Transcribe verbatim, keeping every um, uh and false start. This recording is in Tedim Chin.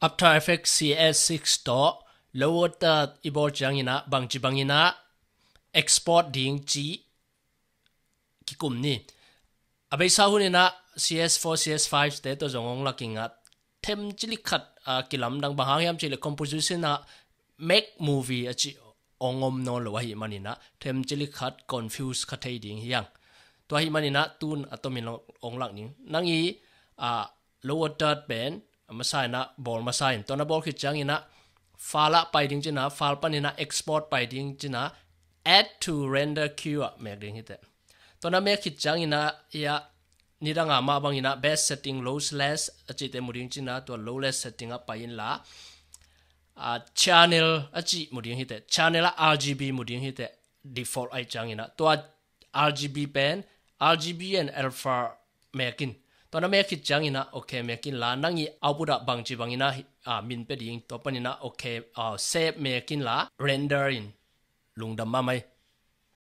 After Effects C S six tawh low order i bawl ciangin ah bangci bangin ah export ding ci kikum ni. A beisa hun in ah C S four, C S five te tawh zong hong lak ing ah, them cilik khat a kilamdang, bang hang hiam cih leh composition ah Mac movie a cih hong om nawn lo ahih manin ah them cilik khat confuse kha thei ding hi hang. Tua ahih manin ah tun a tomin hong lak ning. Nang i, ah, low order pen a masa in ah bawl masa in, tua na bawl khit ciangin ah file ah pai ding ci-in ah, file panin ah export pai ding ci-in ah, add to render queue ah mek ding hi teh. Tua na mek khit ciangin ah, ia, nidang a mah bangin ah best setting lowest a cihte mu ding ci-in ah, tua lowest setting ah pai inla, ah, channel a cih mu ding hi teh. Channel ah R G B mu ding hi teh. Default ahih ciangin ah tua R G B pen R G B and alpha mek in. Tua na mek khit ciangin ah okay mek inla, nang i output ah bangci bangin ah, ah, min pia ding, tua panin ah okay, ah, save mek inla, render in. Lungdam mahmah hi.